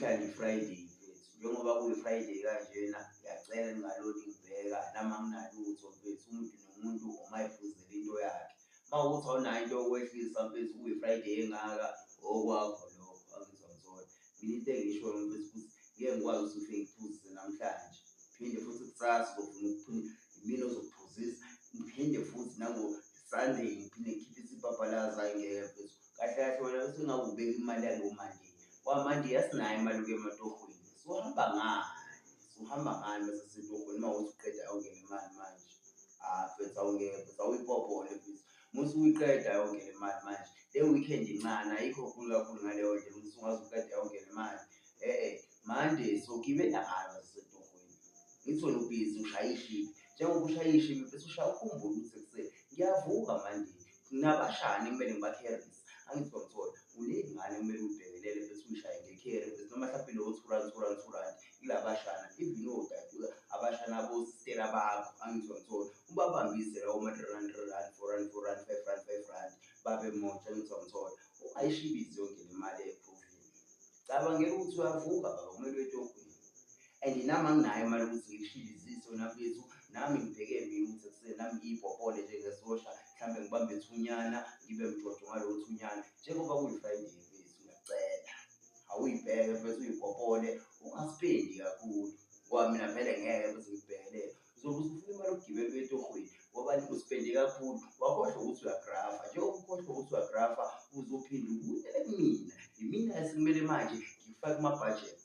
Namhlanje i-Friday mfethu, njengoba kuyi-Friday kanjena ngiyacela ningalokhu ningibheka nami anginalutho mfethu, umuntu nomuntu umayiphuzela into yakhe. Uma kuwukuthi awunayo into yokwehlisa mfethu kuyi-Friday engaka okwakho lokho, angithi uyangithola. Mina into engiyishoyo mfethu ukuthi ngeke ngikwazi ukuthi ngifike ngikuphuzise namhlanje, phinde futhi kusasa uzofuna ukuphinde yimina ozokuphuzisa, ngiphinde futhi nango-Sunday ngiphinde ngikhiphe isipapalazi, hhayi ngeke mfethu. Kahle kahle wena usengabe ubeka imali yalo Monday. Kwa Monday asinayo imali yokuya ematohweni. Suhamba ngani? Suhamba ngani bese setohweni uma uthi uqeda yonke le mali manje? Ah mfethu awungeke mfethu awuyipopole mfethu. Musu uyiqeda yonke le mali manje. Le weekend incane ayikho nkulu kakhulu ngaleyo ndlela ukuthi ungaze uqede yonke le mali. Eh Monday sogibela ngayo basetohweni. Ngithi wena ubhizi ushaya ishipi. Njengoba ushaya ishipi mfethu ushaya ukhumbule ukuthi ekuseni ngiyavuka Monday. Nginabashana ekumele ngibakherise. Angithi uyangithola. Uney'ngane ekumele uyibhekelele mfethu uyishaye ngekheri mfethu noma mhlawumbe lowo 2 rand 2 rand 2 rand kulabashana even odade abashana bosistela bakho angithi uyangithola. Ubabambise lawo ma-3 rand 3 rand 4 rand 4 rand 5 rand 5 rand babe moja angithi uyangithola. Ungayishibizi yonke le mali egroovini. Cabangela ukuthi uyavuka baba kumele uye etohweni. And nami anginayo imali yokuthi ngikushilizise wena mfethu, nami ngibheke mina ukuthi ekuseni nami ngiyibhobhole njengesosha, mhlawumbe ngibambe ithunyana, ngibe mjojo ngalowo thunyana. Njengoba kuyi-Friday mfethu ngiyacela, awuyibheke mfethu uyibhobhole, ungaspendi kakhulu ngoba mina vele ngeke mfethu ngikubhekelele. Uzobe usufuna imali yokugibela uye etohweni ngoba uspende kakhulu, wakhohlwa ukuthi uyagrafa. Njengoba ukhohlwa ukuthi uyagrafa, uzophinde ubuyele kumina. Yimina esekumele manje ngikufake kuma-budget.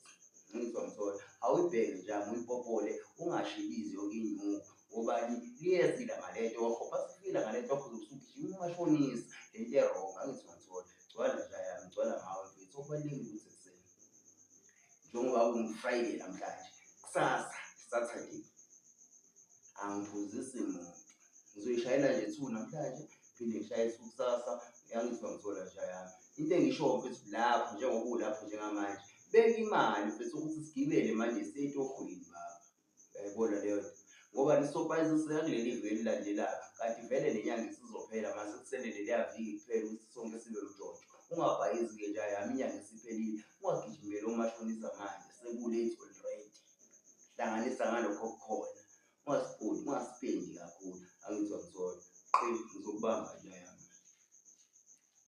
Ngizwa ngithola awuyibheke nje ami uyipopole ungashibizi yonke inyuku ngoba liyeza ilanga letoho masifika ilanga letoho uzobe usugijima umashonisa le nto e-wrong angithi ngithola gcwala nje yami gcwala ngawe mfethu okubalulekile ukuthi ekuseni njengoba kungu-Friday namhlanje kusasa Saturday angiphuzisi muntu ngizoyishayela nje two namhlanje phinde ngishaye two kusasa yangizwa ngithola nje yami into engishoyo mfethu lapho njengoba ulapho njengamanje beka imali mfethu ukuthi sigibele manje siye etohweni baba uyayibona leyo nto ngoba lisopayiza kuleli viki elilandelayo kanti vele le nyanga isizophela mase kusele leliya viki kuphela ukuthi sonke sibe mjojo ungabhayizi-ke nje yami inyanga isiphelile ungagijimeli omashonisa manje seku-late already hlanganisa ngalokho okukhona.